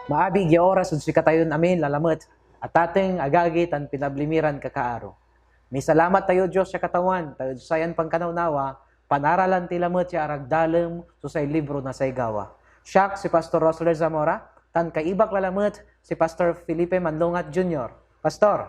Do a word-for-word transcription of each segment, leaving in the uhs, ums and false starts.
Maabig ya oras ed sikatayon amin lalamet, atateng, agagi, tan pinabli mi ran kakaaro. Misalamat tayo, Dios ya Katawan, ta ed sayan pankanawnawa, panaralan ti lamet ya aragdalem so say libro na say gawa. Siak si Pastor Rosler Zamora, tan kaibak lalamet si Pastor Felipe Manlungat Junior. Pastor,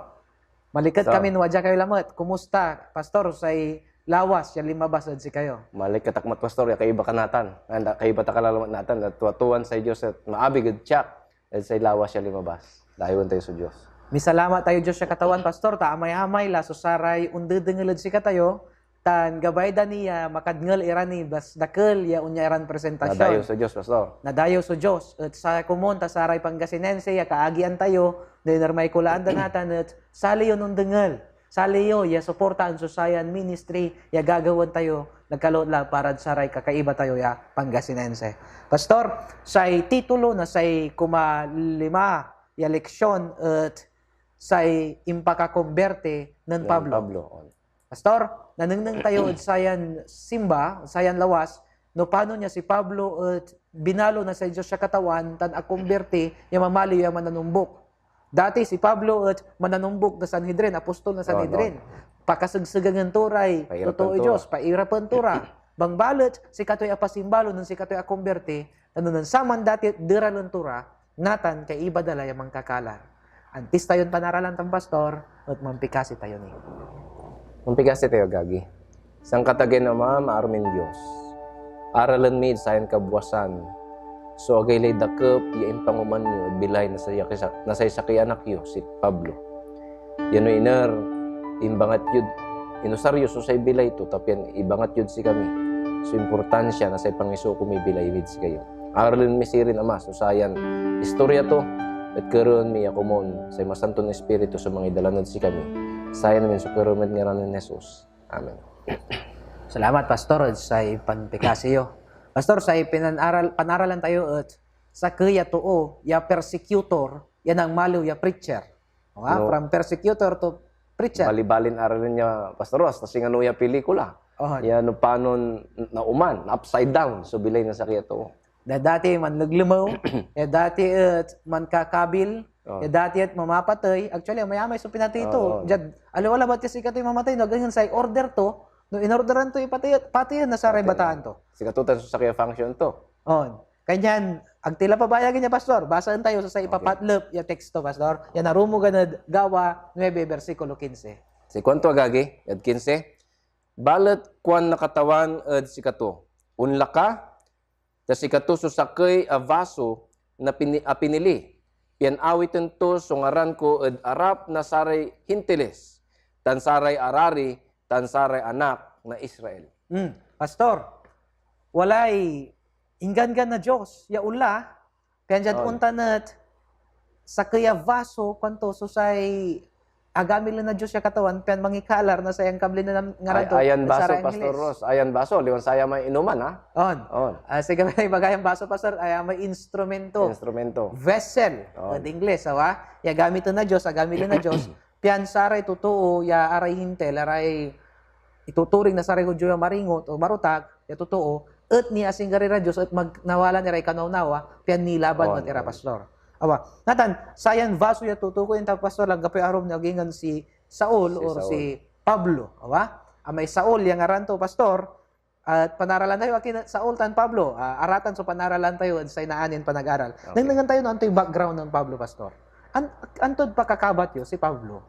maliket Pastor. Kamin wadya kayo lamet. Kumusta, Pastor, say lawas ya linmabas ed sikayo? Maliket ak met, Pastor, ya kaiba ka natan. Anda, kaiba ta ka lalamet natan. Natuatuan say Dios et maabig ed siak ed say lawas ya linmabas. Dayewen tayo so Dios. Misalamat tayo, Dios ya Katawan, Pastor, ta amay-amay la so saray ondedengel ed sikatayo, tan gabay da ni ya makadngel ira ni bas dakel ya onya iran presentasion. Nadayew so Dios, Pastor. Nadayew so Dios. Et sa komon ta saray Pangasinense ya kaagian tayo, no inermay kulaan da natan et sali yon ondengel, sali yo ya suportaan so sayan ministry ya gagawaen tayo, nagkaloob la parad saray kakaiba tayo ya Pangasinense. Pastor, say titulo na say kumalima ya leksion et say impakakomberti nen Nen Pablo. Pablo, on. Pastor, nanengneng tayo ed sayan simba, sayan lawas, no panon ya si Pablo et binalo na say Dios ya Katawan tan akomberti ya mamaliw ya mananumbok. Dati si Pablo et mananumbok na Sanhedrin, apostol na Sanhedrin. On, on. Pakasegsegengen to ray totooy Dios, pairapen to ra. Bangbalet, sikatoy apasimbalo nen sikatoy akomberti, tan nen saman dati et deralen to ra, natan kaiba da la ya mankakalar. Antis tayon panaralan tan, Pastor, et mampikasi tayo ni. Mampikasi tayo, agagi. Sankatagean Ama, maaro min Dios. Aralen mi ed sayan kabwasan so agaylay dakep ya impangoman yo ed bilay na say, na say sakey anak yo, si Pablo. Ya no iner, imbangat yod, inusar yo so say bilay to, ta pian ibangat yod sikami so importansia na say pangisuko miy bilay mid sikayo. Aralen mi sirin, Ama, so sayan istorya to, et kerewen mi ya komon say Masanton Espiritu so mangidalan ed sikami. Sayan amin so kerew mi ed ngaran nen Jesus. Amen. Salamat, Pastor, ed say panpikasi yo. Pastor, say pinan-aral, panaralan tayo et sakey a too ya persecutor ya nagmaliw ya preacher. O, ah, No. From persecutor to preacher. Balibalin aralen ya, Pastor Ros, ta singano ya pelikula. Oh. Ya no panon nauman, upside down so bilay na sakey a too. Da dati manleglemew, ya dati et mankakabil, Oh. ya dati et mamapatey. Actually, amay-amay so pinatey to. Oh, oh. Diad, aliwa labat ya sikatoy mamatey, no, ganyan say order to, no inorderan to ipatey, pateyen na saray Pateyen. bataan to. Sikato tan so sakey a function to. On. Kanyan, agtila pabayagen ya, Pastor. Basaen tayo so say Okay. ipapatlep ya teksto, Pastor. Ya narumogan ed Gawa nuebe, bersikulo kinse. Si kuanto, agagi, ed kinse, "Balet kuan na Katawan ed sikato, 'Onla ka, ta sikato so sakey a vaso na pini-, a pinili, pian awiten to so ngaran ko ed arap na saray Hintiles, tan saray arari, tan saray anak na Israel." Hmm, Pastor, walay ingganggan na Dios ya onla, pian diad Oh. ontan et sakey a vaso, kuanto, so say agamilen na Dios ya Katawan, pian mangikalar na say angkablinen a ngaran Ay-, to ayan ed vaso, saray Pastor angeles. Ros. Ayan vaso, aliwan saya may inuman, ha? On. On. Ah, say gabay na ibaga yan vaso, Pastor, ay, ah, may instrumento. Instrumento. Vessel, On. ed Ingles, awa? Ya gamiten na Dios, agamilen na Dios, pian saray totoo ya aray Hintil, aray ituturing na saray Judio ya maringot o marotak ya totoo, et niasingger ira Dios et mag-, nawalaan iray kanawnawa, pian nilaban On, met ira, on. Pastor. Awa, natan, sayan vaso ya tutukoy ta, Pastor, anggapoy arum ni agingan si Saul Si or Saul. si Pablo. Awa? Amay Saul ya ngaran to, Pastor, et panaralan tayo, akin Saul tan Pablo. Ah, aratan so panaralan tayo ed say naanin panag-aral. Okay. Nengnengen tayo no antoy background nen Pablo, Pastor. An-, antod pakakabat yo si Pablo?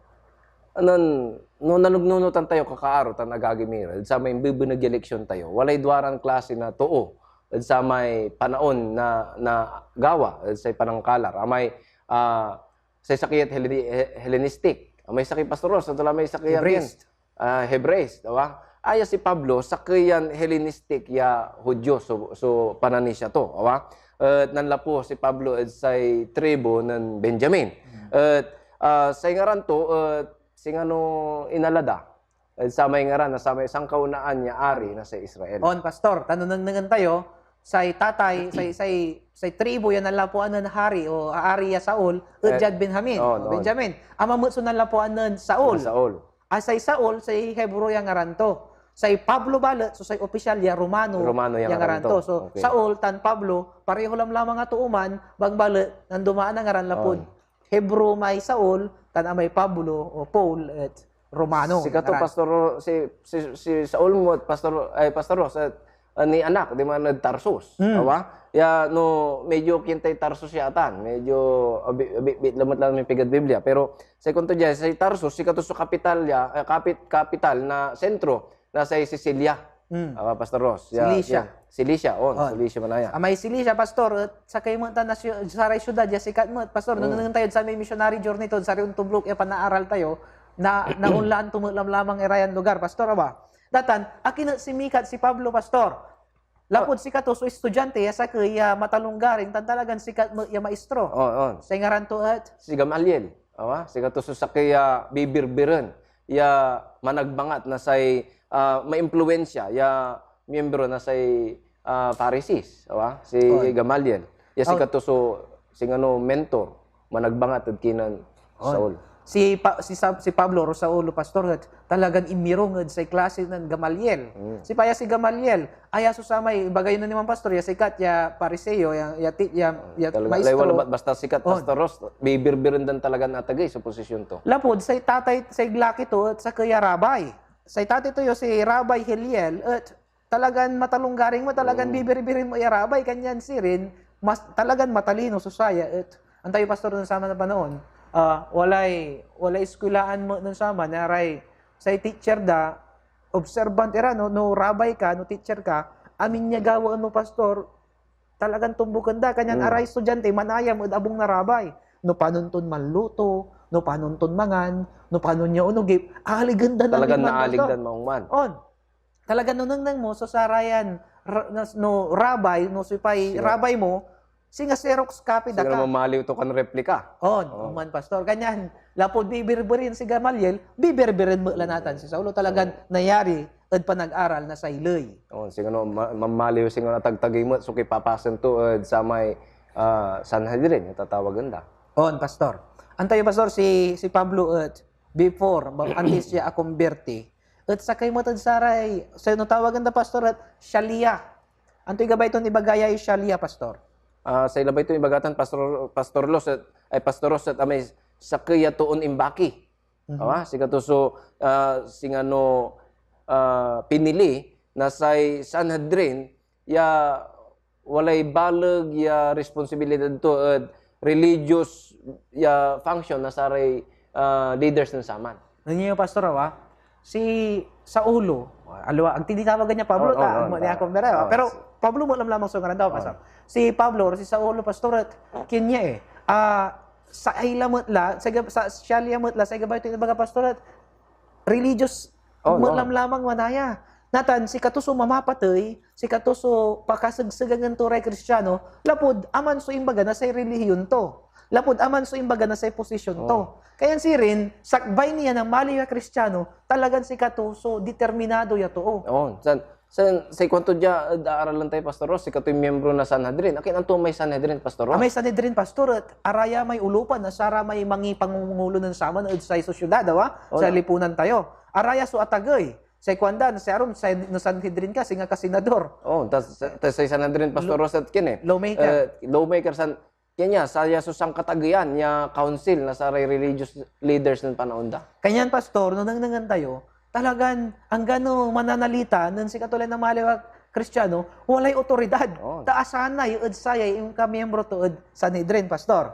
Anon, no nanugnunotan tayo, kakaaro tan agagi mi ra, ed samay imbebeneg ya leksion tayo, walay duaran klase na too ed samay panaon na, na Gawa, ed say panangkalar. Amay, ah, say sakey et Helleni-, He-, Hellenistic. Amay sakey, Pastor Ros, ito la may sakey a Hebraist. ah, Hebraist, awa? Aya si Pablo, sakey yan Hellenistic ya Judio so, so pananisia to, awa? Et nanlapu si Pablo ed say tribu nen Benjamin. Hmm. Et, ah, say ngaran to, et singano inala da ed samay ngaran na samay sankaunaan ya ari na say Israel. On, Pastor, ta no nengnengen tayo, say tatay, say, say, say tribu ya nanlapuan nen hari o ari ya Saul, et Eh, diad Benjamin. on, O, on. Benjamin. Ama met so nanlapuan nen Saul. Nen Saul. Ah, say Saul, say Hebrew ya ngaran to. Say Pablo balet, so say opisyal ya Romano, Romano ya ya ngaran ngaran to. to. So, Okay. Saul tan Pablo, pareho lamlamang a too man, bangbalet, nandumaan a ngaran lapud On. Hebro may Saul, tan amay Pablo o Paul et Romano. Sikato, Ngaran. Pastor Ro-, si, si, si Saul mo, Pastor, ay, Pastor Ros, et, ah, nianak, diman ed Tarsus. Mm. Awa? Ya, no, medyo kintay Tarsus ya atan. Medyo abi-, abi-, abitbit lamet lan may pigad Biblia. Pero, say kuanto dia, say Tarsus, sikato so kapital ya, eh, kapit-, kapital na sentro na say Sicilia. Mm. Awa, Pastor Ros. Ya, Cilicia. ya. Cilicia, on, On. Cilicia manaya. Amay Cilicia, Pastor, et sakey met a nasyo-, saray siudad ya sikat met, Pastor, no Mm. nanengneng tayod samay missionary journey tod saray ontobluk ya panaaral tayo, na, naunlaan to met lamlamang irayan lugar, Pastor, awa. Datan, akin et simikat si Pablo, Pastor? Lapud Ah. sikato so estudiante ya sakey ya matalonggaring tan talagan sikat met ya maestro. On, on. Say ngaran to et? Si Gamaliel. Awa, sikato so sakey ya bibirbiren ya managbangat na say, ah, maimpluwensia ya miyembro na say, ah, Pharisees, awa, si On. Gamaliel. Ya On. sikato so singano mentor, managbangat ed kinen On. Saul. Si Pa-, si Sa-, si Pablo, ro Saulo, Pastor, et talagan inmirong ed say klase nen Gamaliel. Mm. Si paya si Gamaliel, aya so samay, ibaga yo nen iman, Pastor, ya sikat ya Pariseo, ya, ya ti-, ya, ya Talaga, maestro. Labat, basta sikat, On. Pastor Ros, bibirbiren dan talagan atagey so posisyon to. Lapud say tatay, say laki to, et sakey ya rabay. Say tatay to yo si Rabay Heliel, et talagan matalonggaring mo, talagan Mm. bibirbiren mo ya rabay, kanyan sirin, mas, talagan matalino so saya, et antayo, Pastor, nen saman a panaon, ah, walay, walay eskwelaan mo nen saman, aray, say teacher da, observant ira, no, no rabay ka, no teacher ka, amin ya gawaen mo, Pastor, talagan tumbuken da, kanyan Mm. aray estudiante, manayam ed abung na rabay. No panon ton manluto, no panon ton mangan, no panon ya onogip, aligen da Talagan amin man, naalig Pastor. dan maong man. On. Talaga no nengneng mo so sarayan ra-, nas-, no rabay, no sipay Sira. rabay mo, singa Xerox copy da Siguro ka. mamaliw to kan replika. On, Oo. on man, Pastor. Kanyan, lapud bibirbiren si Gamaliel, bibirbiren met la natan si Saulo. Talagan Oo. nayari ed panag-aral na say ley. Oo, siguro ma-, mamaliw, siguro atagtagey met so kipapasen to ed samay, ah, Sanhedrin, ya tatawagen da. On, Pastor. Antayo, Pastor, si, si Pablo et before, ba-, antis ya akumbirti, et sakey met ed saray, say no tawagen da, Pastor, et shalia. Antoy gabay ton ibaga yay shalia, Pastor? Ah, say labay ton ibaga tan, Pastor, Pastor Los, et, ay, Pastor Ros, et amay sakey ya toon imbaki. Mhm. Awa, sikato so, ah, singano, ah, pinili na say Sanhedrin ya walay baleg ya responsibilidad to ed religious ya function na saray, ah, leaders nen saman. Nanyo, Pastor, awa, si Saulo, aliwa, agtititawagan ya Pablo, Oo, ta oo, agmo ni ta-, Akomber, awa. oo, Pero si Pablo mo lamlamang so ngaran da, Oo. Pastor. Si Pablo, si Saulo, Pastor, et kien ya, eh. Ah, sa ay lamet la, sa, sa, siya lamet la, say gabay to ibaga, Pastor, et religious Oh, met no. lamlamang manaya. Natan, sikato so mamapatey, sikato so pakasegsegangen to ray Kristiano, lapud aman so imbaga na say relihiyon to. Lapud aman so imbaga na say posisyon to. Oh. Kayan sirin, sakbay niya na maliw ya Kristiano, talagan sikato so determinado ya too. Oh, san, san, say kuanto dia, ed aaralan tayo, Pastor Ros, sikatoy miyembro na Sanhedrin. Akin anto may Sanhedrin, Pastor Ros? Amay Sanhedrin, Pastor, et araya may olopan na saramay mangipangungulo nen saman ed say sosyedad, awa, Oh, sa no. lipunan tayo. Araya so atagey. Say kuanda, no say arum, say, no Sanhedrin ka, singa ka senador. Oh, tas, tas say Sanhedrin, Pastor Lo-, Ros, et kien, eh. Lawmaker. Eh, lawmaker, san, kien ya, saya so sankatageyan ya council na saray religious leaders nen panaon da. Kanyan, Pastor, no nengnengen tayo, talagan, anggano mananalita nen sikato lay namaliw a Kristiano, walay otoridad. Oh. Ta asanay ed sayay inkamiyembro to ed Sanhedrin, Pastor.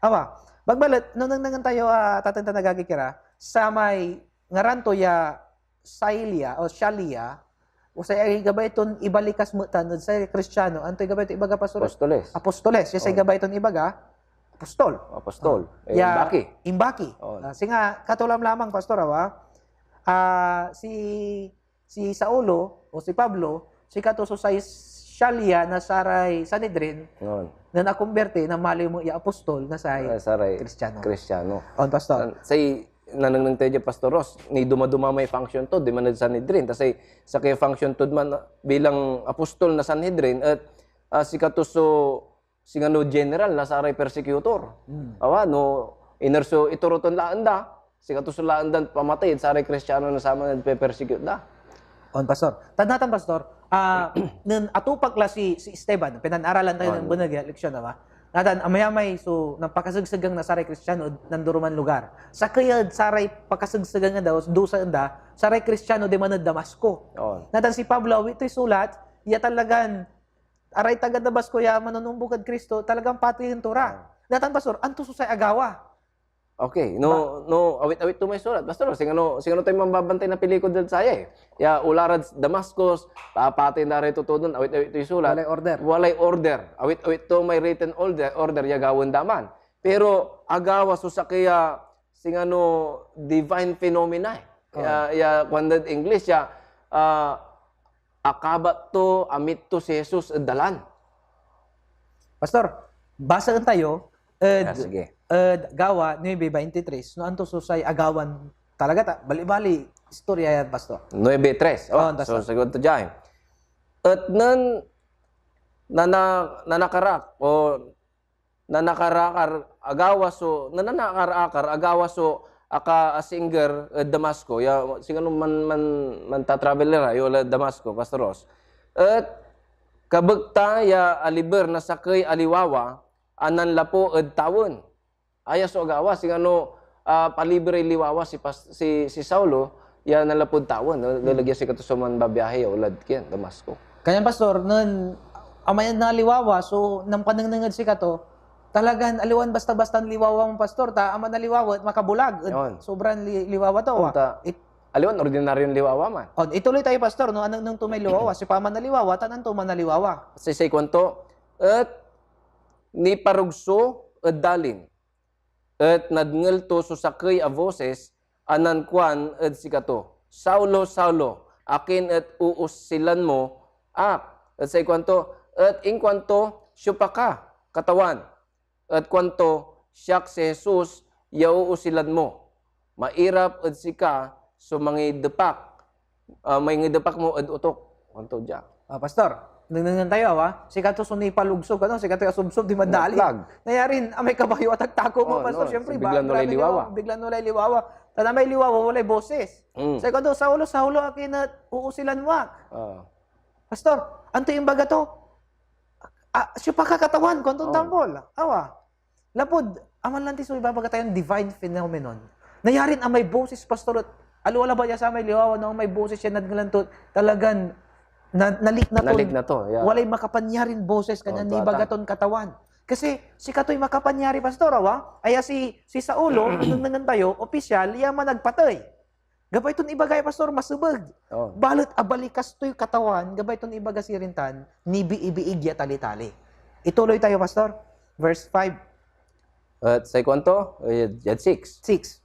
Awa, bagbalet, no nengnengen tayo, ah, tateng tan agagi kira, samay ngaran to ya Sailia o Shalia, o say gabay ton ibalikas met tan ed say Kristiano, antoy gabay ton ibaga, Pastor? Apostoles. Apostoles. Ya say Oh. gabay ton ibaga, apostol. Apostol. Oh. Eh, Ya, imbaki. imbaki. Oh. Ah, singa, katulam lamang, Pastor, awa. Ah, si, si Saulo o si Pablo, sikato so say Shalia na saray Sanhedrin, Oh. nen akumbirti, namaliw met ya apostol na say Ah, saray Kristiano. Kristiano. On, Pastor. An-, say nanengneng tayo dia, Pastor Ros, nidumaduma may function to, diman ed Sanhedrin. Ta say sakey a function to man bilang apostol na Sanhedrin, et, ah, sikato so singano general na saray persecutor. Hmm. Awa, no, iner so itoro ton laen da, sikato so laen dan pamatey ed saray Kristiano na saman ed pe-persecute da. On, Pastor. Tandaan, Pastor, ah, nen atupak la si, si Esteban, pinanaralan tayo nen beneg ya leksyon, ama. Natan, amayamay so nampakasegsegang na saray Kristiano ed nandoroman lugar. Sakey ed saray pakasegsegang da, dusa da, saray Kristiano diman ed Damasco. Natan si Pablo, awit toy sulat, ya talagan, aray taga Damasco ya manonumbok ed Cristo, talagan pateyen to ra. Natan, Pastor, anto so say agawa? Okay, no, no, awit-awit to may sulat. Pastor, singano, singano tayo mambabantay na pilikod ed saya eh. Ya, olarad Damascus, papatay na ray totoo doon, awit-awit to'y sulat. Walay order. Walay order. Awit-awit to may written order, order ya gawaen da man. Pero, agawa so sakey a, singano, divine phenomena eh. Ya, ya, kuan dad English, ya, ah, akabat to, amit to si Jesus ed dalan. Pastor, basaen tayo ed, Ah, sige. ed Gawa nuebe veintitrés, no anto so say agawan talaga ta, bali-bali, istorya yan, Pastor. Nuebe tres. Oh, Oh, that's so, all. Sagot to dyan. Et nen nana, nanakarak o nanakarakar agawa so, nananakarakar agawa so aka-, asingger ed Damasco, ya singano man, man, mantatravel ira, ya wala Damasco, Pastor Ross. Et kabekta ya aliber na sakey a liwawa a nanlapu ed tawen. Aya so agawa, singano, ah, paliber ed liwawa si pas-, si, si Saulo, ya nanlapud tawen, no? Lalagyan sikato so manbabiahe ya olad kien, Damasco. Kanyan, Pastor, nen amay na liwawa so nampanengneng ed sikato, talagan aliwan basta-bastan liwawa mo, Pastor, ta ama na liwawa et makabulag ed Yon. Sobran li- liwawa to. Onta, It- aliwan ordinaryon liwawa man. On, ituloy tayo, Pastor, no anengneng to may liwawa, siopaman a liwawa, tan anto man a liwawa. Say, say kuanto, et niparugso ed dalin, et nadngel to so sakey a bosis a nankuan ed sikato, "Saulo, Saulo, akin et uusilan mo ak?" Et say kuanto, et inkuanto, "Siopa ka, Katawan?" Et kuanto, "Siak si Jesus ya uusilan mo. Mairap ed sika so mangidepak, ah, mangidepak mo ed otok." Kuanto dia. Ah, Pastor, nengnengen tayo, awa. Sikato so nipalugso, ano? Sikato yung asubsob, di madali. Naplag. Nayarin, amay kabayo at agtako mo, Oh, Pastor. no, Siyempre, biglan iba- walay grabe liwawa. Biglan walay liwawa. Tan amay liwawa, walay boses. Mm. Sikato, "Saulo, Saulo, akin et uusilan mo ak?" Ah. "Pastor, anto yung imbaga to?" "Ah, siopa ka, Katawan?" Kuanton Oh. tampol. Awa. Lapud, aman lanti so ibabaga tayon divine phenomenon. Nayarin amay boses, Pastor, et aliwa labat ya samay liwawa, no, amay boses ya nadngelan to, talagan na, nalik na to. Nalik na to, yeah. Walay makapanyarin boses, kanyan Oh, nibaga tuatan. ton Katawan. Kasi sikatoy makapanyari, Pastor, awa. Aya si, si Saulo, nengnengen tayo, opisyal, ya managpatey. Gabay ton ibagay, Pastor, masebeg. Oh. Balet abalikas toy Katawan, gabay ton ibaga sirin tan, nibiibiig ya talitali. Ituloy tayo, Pastor. Verse five, Et say kuanto, eh, diad six. six.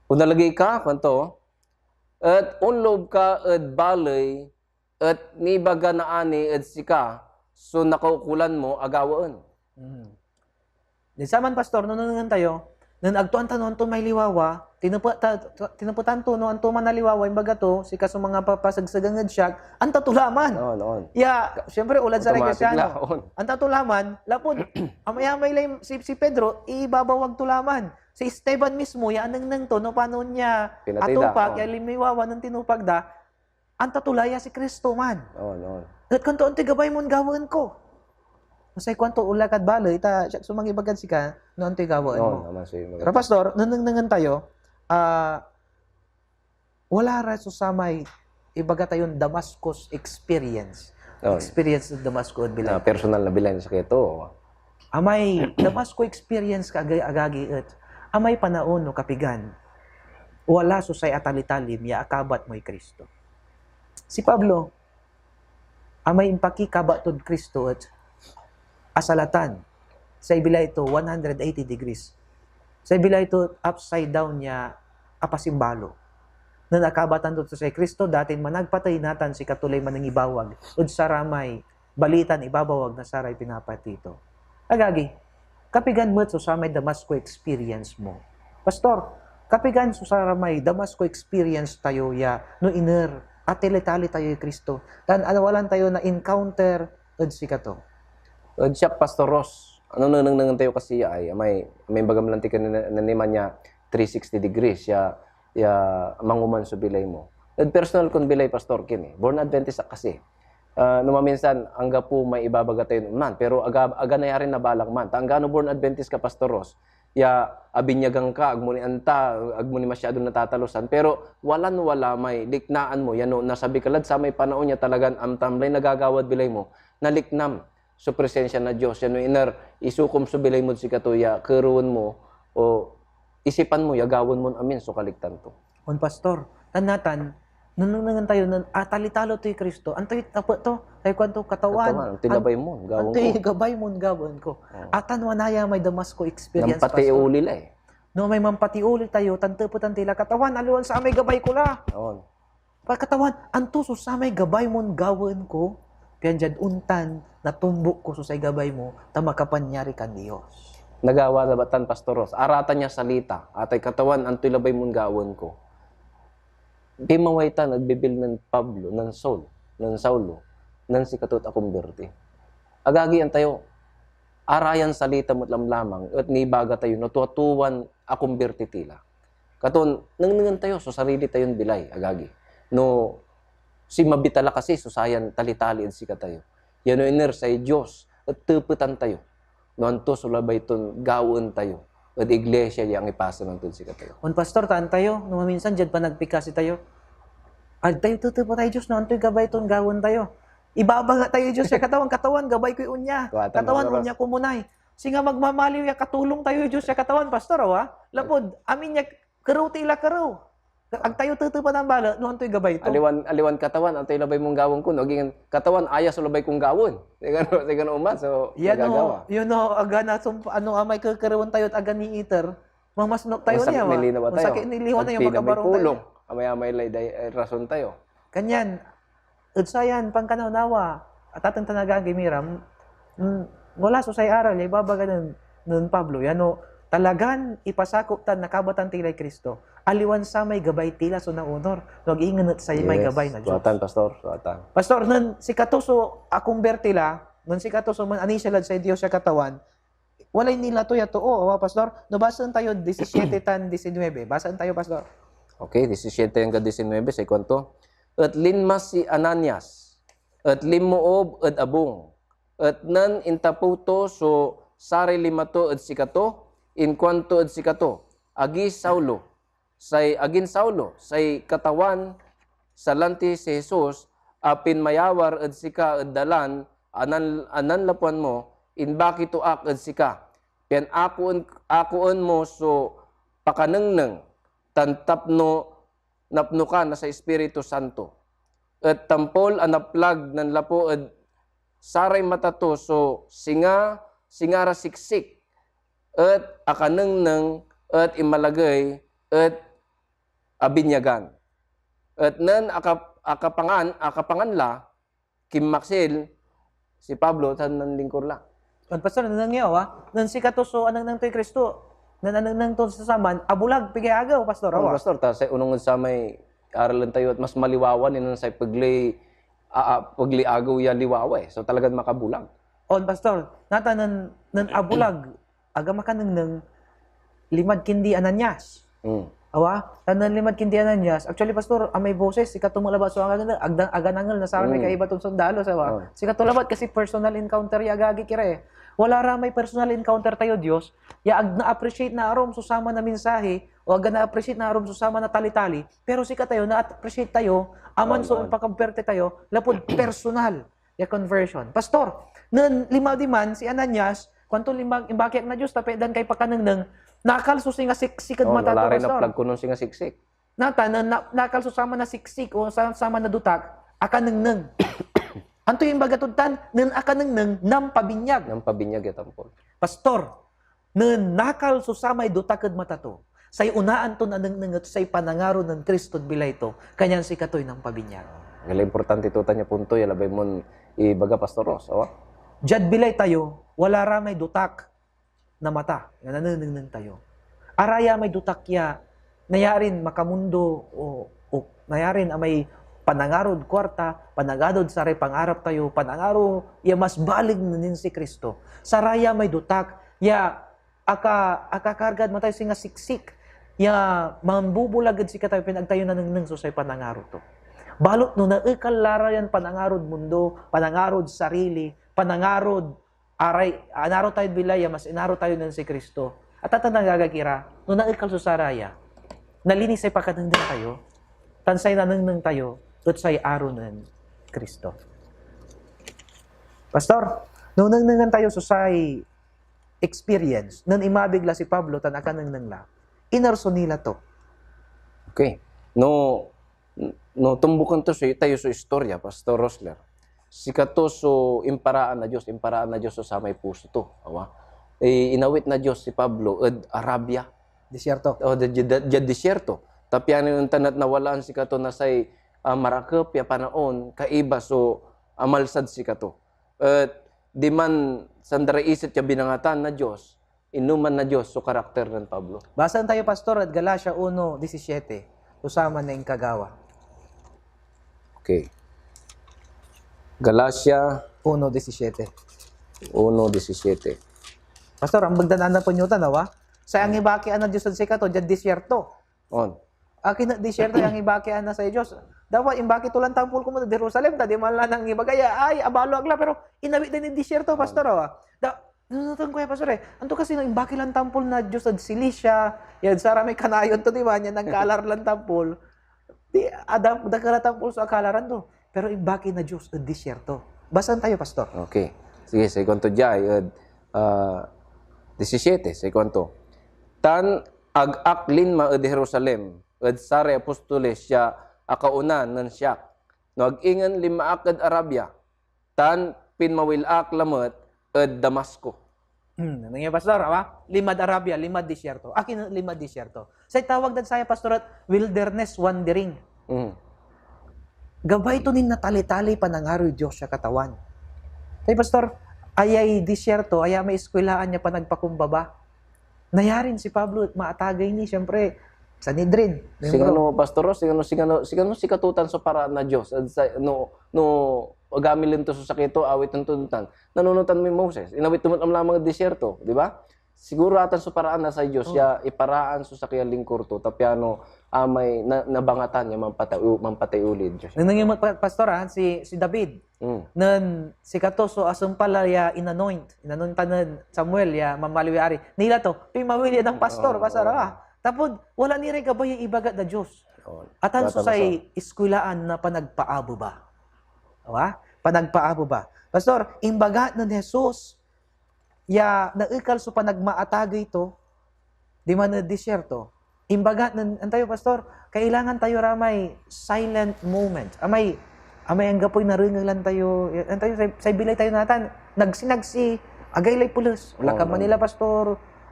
Onalagey ka, kuanto, et onloob ka ed baley, et nibaga na ani ed sika so nakaukolan mo a gawaen. Mm. Di saman, Pastor, no nengnengen tayo, nen agto anta no anto may liwawa, tinepe-, ta, ta, tinepetan to no anto man a liwawa, imbaga to, "Sika so mangipapasegsegang ed siak," anta to laman. On, on. Ya, siyempre, ulad saray Automatic Kristiano. la, on. Anta to laman, lapud, amayamay lay si, si Pedro, ibabawag to laman. Si Esteban mismo, ya anengneng to, no panon ya Pinatey da, atupak, on. Ya limiwawa nen tinupak da, anta to la ya si Cristo man. On, on. Et kuanto, "Antoy gabay mon gawaen ko?" Say kuanto, "Onla kad baley, ta siak so mangibagad sika no antoy gawaen mo." On, naman so yung Pero, Pastor, nenengnengen tayo, ah, wala ra so samay ibaga tayon Damascus experience. On. Experience of Damascus ed bilay. Na personal na bilay na sakey to. Amay Damascus experience ka, aga-, agagi, et amay panaon no kapigan, wala so say atalitalim ya akabat moy Cristo. Si Pablo, amay impakikabat tod Cristo et asalatan. Say bilay to, one hundred eighty degrees. Say bilay to, upside down ya apasimbalo. Nen akabatan to say Cristo, datin managpatey, natan sikato lay manangibawag ed saramay balitan ibabawag na saray pinapatey to. Agagi, kapigan met so samay Damasco experience mo? Pastor, kapigan so saramay Damasco experience tayo ya no iner, atalitali tayoy Cristo, tan awalan tayo na encounter ed sikato? Ed siak, Pastor Ross, ano, nanengnengen tayo kasi ay, may, may bagam lanti ka na, na, na, three sixty degrees, ya, ya manguman so bilay mo. Ed personal kon bilay, Pastor Kim, eh. Born Adventist ak kasi. Ah, no maminsan, anggapo may ibabaga tayon onman, pero aga, aga nayarin nabalang man. Ta anggano born Adventist ka, Pastor Ros, ya abinyagan ka, agmo ni anta, agmo ni masyadon natatalusan, pero walan-wala may liknaan mo, ya no nasabi ka lad samay panaon ya talagan amtam lay nagagawad bilay mo, naliknam so presensya na Dios, ya no iner, isukom so bilay mod sikato ya kerewen mo, o isipan mo ya gawaen mon amin so kaliktan to. On, Pastor. Tan natan, nanengnengen tayo nen atalitalo toy Cristo. Antoy tepet to? Say kuanto, "Katawan, Katawan, antoy an-, labay mon gawaen antoy ko?" Gabay mon gawaen ko? Oo. Atan wana ya may Damasco experience, Pastor. Nampatioli la, eh. No may mampatioli tayo, tan tepetan ti la, "Katawan, aliwan samay gabay ko la." On. Pa, "Katawan, anto so samay gabay mon gawaen ko?" Pian diad ontan, natumbok ko so say gabay mo, ta makapanyari kan Dios. Nagawa labat tan, Pastor Ros. Aratan ya salita, atay, "Katawan, antoy labay mon gawaen ko?" Pinmaway tan ed bibil nen Pablo, nen Saul, nen Saulo, nen sikato et akumbirti. Agagi, antayo, arayan salita met lamlamang et nibaga tayo no tuatuan akumbirti ti la. Katon, nengnengen tayo so sarili tayon bilay, agagi. No sinmabi ta la kasi so sayan talitali ed sikatayo, ya no iner say Dios et tepetan tayo no anto so labay ton gawaen tayo ed iglesia ya angipasen tod sikatayo. On, Pastor, taan tayo, no maminsan diad panagpikasi tayo, ag tayo tetepetay Dios no antoy gabay ton gawaen tayo. Ibabanga tayoy Dios ya, "Katawan, Katawan, gabay koy onya. Tua tan Katawan, oras. Onya komunay." Singa magmamaliw ya katulong tayoy Dios ya, Katawan, Pastor, awa. Lapud amin ya kerew ti la kerew. Ag tayo tetepetan balet no antoy gabay to. Aliwan, aliwan, "Katawan, antoy labay mon gawaen ko?" No, agingen, "Katawan, aya so labay kon gawaen." Sigano, sigano oman so nagagawa. Yan o, yun o, aga na sump-, ano, amay kekerewen tayo et aga niiter, mamasnok tayo niya, wa? Masakit na linawa tayo. Masakit na linawa tayo, makabarong tayo. Pulong. Amay-amay lay day-, eh, rason tayo. Kanyan, ed sayan pankanawnawa, atateng tan agagi mi ra, mm, wala so say aral ya ibabaga nen, nen Pablo, ya no talagan ipasakop tan nakabatan ti lay Cristo, aliwan samay gabay ti la so naonor, no ag ingen et say may gabay na Dios. Yes. Suatan, Pastor, suatan. Pastor, nen sikato so akumbirti la, nen sikato so man-, anisia lad say Dios ya Katawan, walay nila to ya too, awa, Pastor? No basaen tayo disisiete tan disinwebe. Basaen tayo, Pastor. Okay, disisiete angga disinwebe, say kuanto, "Et linma si Ananias, et linmoob ed abung, et nen intapew to so saray lima to ed sikato, inkuanto ed sikato, 'Agi, Saulo, say, agin Saulo, say Katawan, salanti si Jesus a pinmayawar ed sika ed dalan a nan-, a nanlapuan mo, imbaki to ak ed sika, pian akoen, akoen mo so pakanengneng, tan tapno napno ka na say Ispiritu Santo. Et tampol a naplag nanlapu ed saray mata to so singa, singa ra siksik, et akanengneng, et inmalagey, et abinyagan. Et nen aka-, akapangan, akapangan la, kinmaksil si Pablo tan nanlingkur la." On, Pastor, nanengneng yo, ah. Nen sikato so anengneng toy Cristo, nen anengneng to so saman, abulag, pigay agew, Pastor, awa? Pastor, ta say onung ed samay aralen tayo et mas maliwawa ni nen say pegley, a, a, pegley agew ya liwawa, eh. So, talagan makabulag. On, Pastor, natan nen, nen abulag, aga makanengneng, linmad kindi Ananias. Mm. Awa? Tan nen linmad kindi Ananias, actually, Pastor, amay boses, sikato met labat so angangen, agda-, aga nangel na saramay Mm. kaiba ton sondalo, awa? Oh. Sikato labat kasi personal encounter ya agagi ki ra, eh. Wala ra may personal encounter tayo, Dios, ya ag na-appreciate na arum so saman a mensahe, o ag na-appreciate na arum so saman a tali-tali, pero sikatayo, na-appreciate tayo, aman so impakamperte tayo, lapud personal ya conversion. Pastor, nen linma diman si Ananias, kuanto, "Linma, imbaki ak na Dios, ta pian dan kay pakanengneng, nakal so singa siksik ed mata to, Pastor." Oh, wala ray naplag konon singa siksik. Natan, na, na, nakal so saman a siksik o sa, saman a dotak, akanengneng. Antoy imbaga tod tan? Nen akanengneng, nampabinyag. Nampabinyag ya tampol. Pastor, nen nakal so samay dotak ed mata to, say onaan ton anengneng et say panangaro nen Cristod bilay to, kanyan sikatoy nampabinyag. Agay la importante to tan ya punto ya labay mon ibaga, Pastor Ros, awa? Diad bilay tayo, wala ra may dotak na mata ya nanenengneng tayo. Araya may dotak ya nayarin makamundo o, o nayarin amay panangarod kuarta, panangarod saray pangarap tayo, panangaro ya mas baleg nen si Cristo. Saraya may dotak ya aka-, akakargad matayo singa siksik. ya mambubulag ed sikatayo pian ag tayo nanengneng so say panangaro to. Balet no naekal la ra yan panangarod mundo, panangarod sarili, panangarod aray, anaro tayod bilay ya mas inaro tayo nen si Cristo. At atan agagik ira, no naekal so saraya, nalinis say pakanengneng tayo, tan say nanengneng tayo et say aro nen Cristo. Pastor, no nengnengen tayo so say experience nen inmabig la si Pablo tan akanengneng la, iner so nila to. Okay. No, no tumbukan to so, tayo so istorya, Pastor Rosler. Sikato so imparaan na Dios, imparaan na Dios so samay puso to. Awa? I, inawit na Dios si Pablo ed Arabia. Disyerto. O, diad, diad, diad disyerto. Ta piano ontan et nawalaan sikato na say, ah, marakep ya panaon, kaiba so amalsad sikato. Et diman sanda ra iset ya binangatan na Dios, inuman na Dios so karakter nen Pablo. Basaen tayo, Pastor, ed Galacia uno disisiete, so saman ya inkagawa. Okay. Galacia Uno disisiete. Uno disisiete. Pastor, ambeg dan anapen yo tan, awa? Say angibakian na Dios ed sikato, diad disyerto. On. Akin et disyerto ya angibakian na say Dios. Dapat imbaki to lan tampol komun ed Jerusalem, ta diman la nangibaga ya, ay, abalo ak la, pero inawit da ni disyerto, Pastor, awa. Da, nununotan ko ya, Pastor, eh. Anto kasi no imbaki lan tampol na Dios ed Cilicia, ya ed saramay kanayon to, diman, ya nangkalar lan tampol. Di, adam, dakel a tampol so akalaran to. Pero imbaki na Dios ed disyerto. Basaen tayo, Pastor. Okay. Sige, say kuanto diay ed, ah, disisiete, say kuanto, "Tan ag ak linma ed Jerusalem ed saray apostoles ya akauna nen siak, no ag ingen linma ak ed Arabia, tan pinmawil ak lamet ed Damasco." Hmm, nanengneng ya, Pastor, awa? Linmad Arabia, linmad disyerto. Akin et linmad disyerto? Say tawag dad saya, Pastor, et wilderness wandering. Mm. Gabay to nin natalitaliy panangaroy Dios ya Katawan. Say, Pastor, ayay disyerto, aya may eskwelaan ya panagpakumbaba. Nayarin si Pablo et maatagey ni, siyempre, Sanedrin, miembro. Singano, Pastor Ros, singano, singano, singano sikatotan so paraan na Dios? Ed sa, no, no agamilen to so sakey to, awiten to tan. Nanunotan moy Moses. Inawit to met lamlamang ed disyerto, di ba? Siguro atan so paraan na say Dios Oh. ya iparaan so sakey a lingkor to, ta piano amay na, nabangatan ya mampatay, mampatay uli ed Dios. Nanengneng met, Pa-, Pastor, ah, si, si David, Mm. nen sikato so asumpal la ya inanoint, inanointan nen Samuel ya mamaliw ya ari. Nila to, pinmawil ya dan pastor, Oo, Pastor, oo. ah. Tapod, wala ni ray gabay ya ibaga na Dios. Oo. Atan so Bata say masarap. Eskwelaan na panagpaabeba. Awa? Panagpaabeba. Pastor, imbaga nen Jesus, ya naekal so panagmaatagey to, diman ed disyerto. Imbaga nen, antayo, Pastor, kailangan tayo ra may silent moment. Amay, amay anggapoy narengelan tayo, antayo, say, say bilay tayo natan, nagsinagsi, agay lay peles. Wala ka Oo, Manila, oo. Pastor,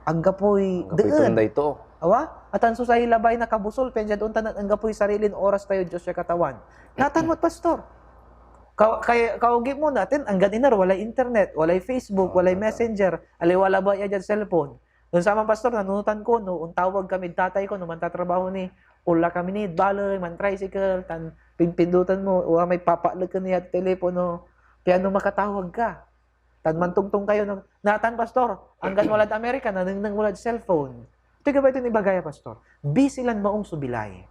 anggapoy Anggapoy deen. Tunday to. Awa? Atan so say labay na kabusol, pian diad ontan et anggapoy sarilin oras tayo, Dios ya Katawan. Natan met, Pastor. Ka-, kay-, kaugip mo natin, anggan iner, walay internet, walay Facebook, Oo, walay totoo. Messenger, aliwa labat ya diad cellphone. Nen saman, Pastor, nanunotan ko, no, ontawag kamid tatay ko, no, mantatrabaho ni, onla kami ni, baley, man-tricycle, tan pinpindutan mo, o may papakleken ya telepono, piano makatawag ka. Tan mantongtong kayo, no, natan, Pastor, anggan walad Amerika, nanengneng walad cellphone. Itoy gabay ton ibaga ya, Pastor. Busy lan maong so bilay.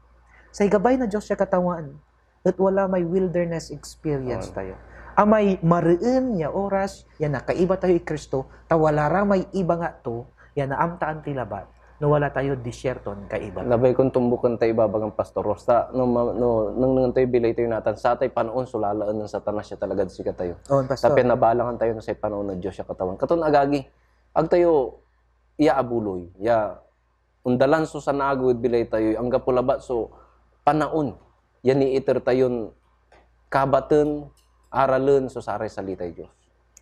Say gabay na Dios ya Katawan, et wala may wilderness experience Oo. tayo. Amay mareen ya oras ya nakaiba tayo ed Cristo, ta wala ra may ibangat to ya naamtaan ti labat no wala tayod disyerton kaiba. Labay kon tumbuken tay ibabagan, Pastor Ros, ta no ma-, no nengnengen tayo, bilay tayo natan, satay panaon so lalaen nen Satanas ya talagad sikatayo. On, Pastor. Ta pian nabalangan tayo na say panaon na Dios ya Katawan. Katon agagi, ag tayo ya abuloy, ya ondalan so sanagew ed bilay tayo, anggapo labat so panaon ya niiter tayon kabaten, aralen so saray salitay Dios.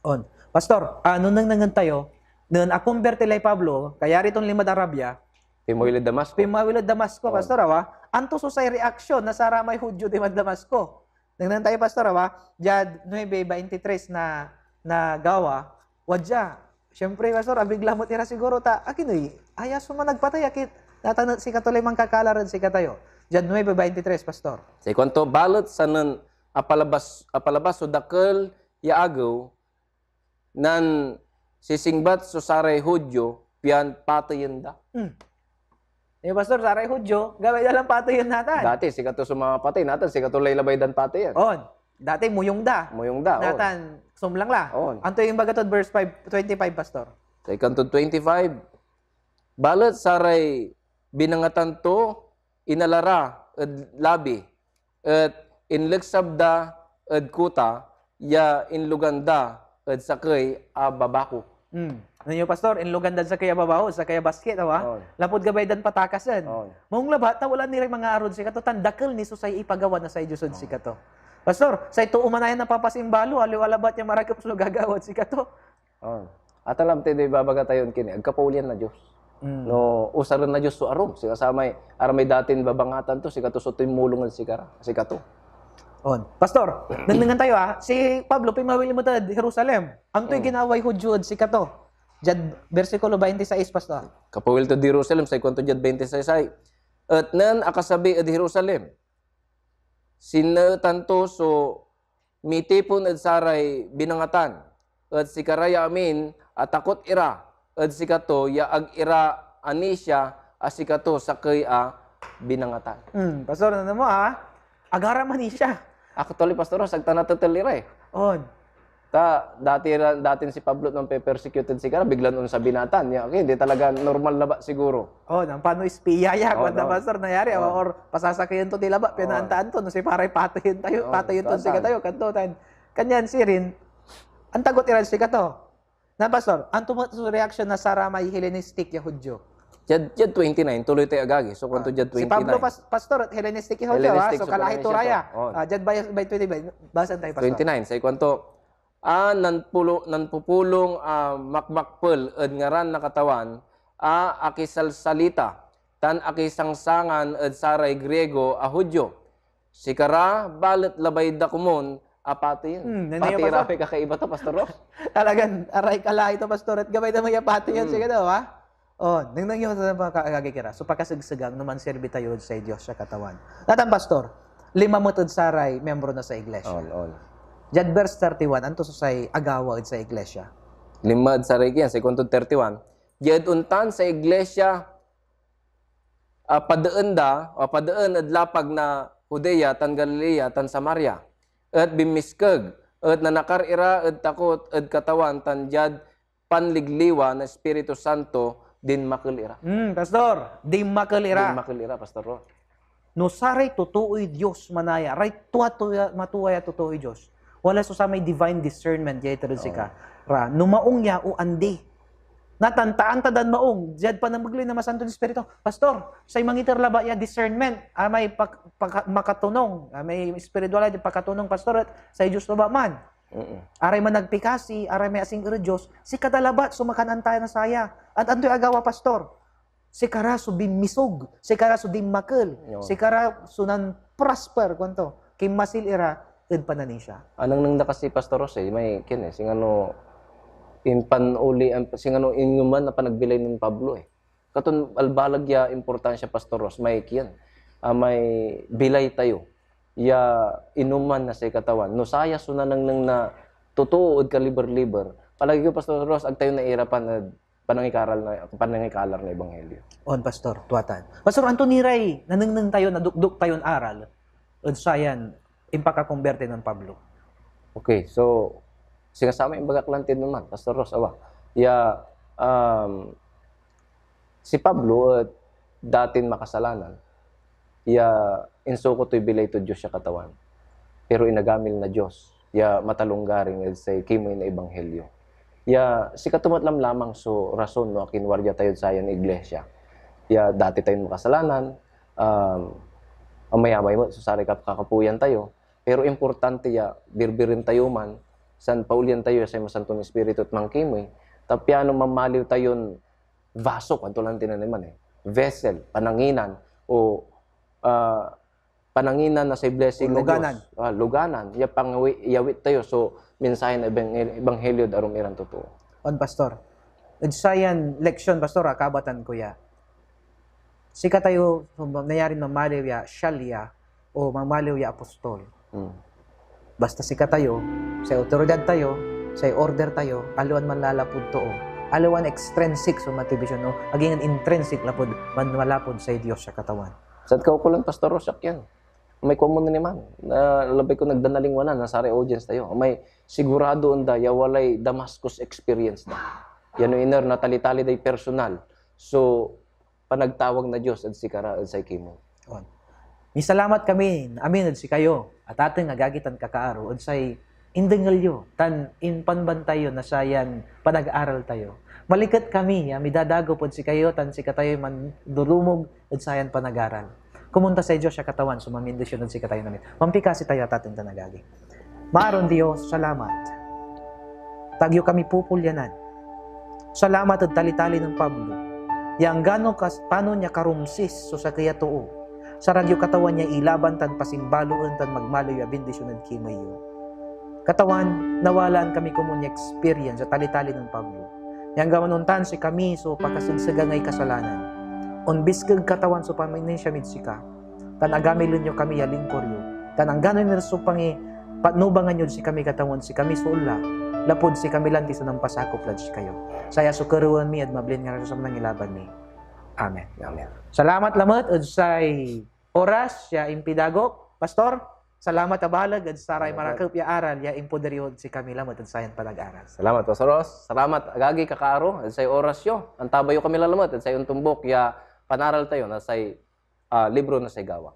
On. Pastor, ah, no nengnengen tayo, nen akomberti lay Pablo, kayari ton linmad Arabia, Pinmawil ed Damasco. Pinmawil ed Damasco, Oh. Pastor, awa. Anto so say reaksyon na saramay Judio dimad Damasco? Nengneng tayo, Pastor, awa. Diad nuebe veintitrés na, na gawa, wadya. Siyempre, Pastor, abigla met ira siguro ta, akin ey, aya so managpatey, akit, natan et sikato lay mankakalar ed sikatayo. Diad nuebe veintitrés, Pastor. Say kuanto, balet sanen apalabas, apalabas so dakel ya agew, nansisingbat so saray Judio pian pateyen da. Hmm. Eh, Pastor, saray Judio, gabay da lan pateyen natan. Dati, sikato so mga patey. Natan, sikato lay labay dan pateyen. On. Dati, muyong da. Muyong da, on. Natan, sumlang la. On. Antoy imbaga tod verse five, twenty-five, Pastor? Say kuantod twenty-five, balet saray binangatan to, inala ra ed labi, et inleksab da ed kuta ya inlugan da ed sakey a babakok. Hmm. Ano nyo, Pastor? Inlugan dad sakey a babakok, sakey a basket, awa? On. Lapud gabay dan patakasen. On. Maong labat ta wala ni ray mangaarod sikato, tan dakel ni so say ipagawa na say Dios ed sikato. Pastor, say too man aya napapasimbalo, aliwa labat ya marakep so gagawad sikato. On. At alam ti, di babaga tayon kini, agkapaolian na Dios. Mm. No, usaren na Dios so arum. Sika samay, aramay datin babangatan to, sikato so tinmulong ed sikara. Sikato. On. Pastor, nengnengan tayo, ah. Si Pablo, pinmawil met ed Jerusalem. Antoy Mm. ginaway Judio ed sikato? Diad bersikulo twenty-six, Pastor. Kapawil tod Jerusalem, say kuanto diad twenty-six ay, et nen akasabi ed Jerusalem, sineetan to so mitipon ed saray binangatan, et sikara ya amin atakot ira ed sikato ya ag ira anisia a sikato sakey a binangatan. Hmm, Pastor, ano mo, ah? Agara manisia. Actually, Pastor, sagta natetel ira eh. On. Ta, dati ra, datin si Pablo nung pe-persecute ed sikara, biglan onsabi natan. Ya, okay, di talaga normal labat siguro. Oh, nang pano espiya ya, Oh, kuan da no. Pastor, nayari, Oh. or pasasakeyan to ti labat, Oh. pinaantaan to, no, si paray pateyen tayo, Oh, pateyen ton total. sikatayo, kanto, tan, kanyan sirin, antagot iran sikato. Na, Pastor, anto met so reaksyon na saramay Hellenistic ya Judio? Diad, diad twenty-nine, tuloy tay agagi. So, kuanto Ah, diad si Pablo, twenty-nine. pas-, Pastor, et Hellenistic ya Judio, Hellenistic, ah. So, so kalahi to Hellenistic raya. to. Oh. Ah, diad by, by twenty-nine, basaen tayo, Pastor. Twenty-nine, say kuanto, a nanpulo-, nanpupulong a makmakpel ed ngaran na Katawan a akisalsalita, tan akisangsangan ed saray Griego a Judio. Sikara, balet labay da komun a pateyen. Hmm, nanay Pati pa, ira Pastor. may kakaiba to, Pastor Ros. Talagan, aray ka lahi to, Pastor, et gabay da may pateyen, Hmm. sige daw, ha? Oh, nengneng yo sa mga kaagagi kira. So, pakasegsegang no manserbi tayo ed say Dios ya Katawan. Natan, Pastor, lima met ed saray miembro na say iglesia. On, on. Diad verse thirty-one, anto so say agawa ed say iglesia? Lima ed saray kiyan, say kuantod thirty-one, diad ontan say iglesia, a padeen da, a padeen ed lapag na Judea tan Galilea tan Samaria, et binmiskeg, et nanakar ira ed takot ed Katawan tan diad panligliwa na Espiritu Santo, dinmakel ira. Hmm, Pastor, dinmakel ira. Dinmakel ira, Pastor Ro. No saray totooy Dios manaya, ray tua, tua, matuay a totooy Dios, wala so samay divine discernment ya iter ed Oo. sika ra, no maong ya o andi. Natantaan ta dan maong, diad panamegley na Masanton Espiritu. Pastor, say mangiter labat ya discernment, a may pak-, paka-, makatonong, a may espiritual a pakatonong, Pastor, et say Dios labat man. Mm. Aray managpikasi, aray may asingger ed Dios, sikada labat so makanantayan na saya. At antoy agawa, Pastor? Sikara so binmisog, sikara so dinmakel, Yun. sikara so nan-prosper, kuanto, kinmasil ira ed pananisia. Anengneng da kasi, Pastor Ros, eh, may kin, eh, singano impanuli, am-, singano inuman na panagbilay nen Pablo, eh. Katon albaleg ya importansya, Pastor Ros, may kin, ah, may bilay tayo ya inuman na say Katawan. No saya so nanengneng na totoo ed kaliber-liber, palagi ko, Pastor Ros, ag tayo nairapan ed panangikaral na, panangikalar na ebanghelyo. On, Pastor, tuatan. Pastor, anto ni ray nanengneng tayo, nadukdok tayon aral ed sayan impakakomberti nen Pablo? Okay, so, singa samay imbagak lan tinman, Pastor Ros, awa. Ya, um, si Pablo et datin makasalanan ya insuko toy bilay tod Dios ya Katawan. Pero inagamil na Dios ya matalonggaring ed say kimey na ebanghelyo. Ya sikato met lamlamang so rason no akin wadia tayod sayan iglesia. Ya dati tayon makasalanan, um, amayamay met so saray kap-, kakapoyan tayo, pero importante ya birbiren tayo man, san paolyan tayo ya say Masanton Espiritu et mankimey, ta piano mamaliw tayon vaso, kuanto lan tinaniman eh. Vessel, pananginan, o, ah, pananginan na say blessing O na luganan. Dios. Ah, luganan. Ya pangawi-, iyawit tayo so mensahe na ebang-, ebanghelyo ed arum iran totoo. On, Pastor. Ed sayan leksyon, Pastor, ah, kabatan ko ya. Sikatayo, nayarin mamaliw ya sial ya, o mamaliw ya apostol. Hmm. Basta sikatayo, say awtoridad tayo, say order tayo, aliwan manlalapud too. aliwan extrinsic so motivation, no? Ag ingen intrinsic lapud, man-, manlapud say Dios ya Katawan. Sad kaukolan, Pastor Ros, ak yan. May kuan mo na ni man, na labay ko nagdanalingwanan na saray audience tayo. May sigurado enda ya walay Damascus experience da. Yan no iner na talitali day personal. So, panagtawag na Dios ed sikara ed say kimey. On. Misalamat kami amin ed sikayo, atateng, agagi, tan kakaaro, ed say indengel yo tan impanbantay yo na sayan panag-aral tayo. Maliket kami ya midadagop ed sikayo tan sikatayoy mandurumog ed sayan panag-aral. Komon ta say Dios ya Katawan so mamindisyon ed sikatayo amin. Mampikasi tayo, atateng tan agagi. Maaron Dios, salamat. Ta ag yo kami pupulyanan. Salamat ed talitali nen Pablo, ya anggano kas-, panon ya karumsis so sakey a too, sarag yo Katawan ya ilaban tan pasimbaloen tan magmaliw ya bindisyon ed kimey yo. Katawan, nawalaan kami komun ya experience ya talitali nen Pablo, ya anggaman ontan sikami so pakasegsegangay kasalanan. Onbiskeg, Katawan, so pamanisia mid sika, tan agamilen yo kami ya lingkor yo, tan anggano iner so pangipatnubangan yod sikami, Katawan, sikami so onla, lapud sikami lanti so nampasakop lad sikayo. Saya so kerewen mi ed mablin ngaran so Anak a Nangilaban mi. Amen. Amen. Salamat lamet ed say oras ya impidagok, Pastor. Salamat a baleg ed saray Salamat. marakep ya aral ya impoder yo ed sikami lamet ed sayan panag-aral. Salamat, Pastor Ros. Salamat, agagi, kakaaro, ed say oras yo. Antabay yo kami lalamet ed say ontombok ya panaral tayo na say, ah, libro na say Gawa.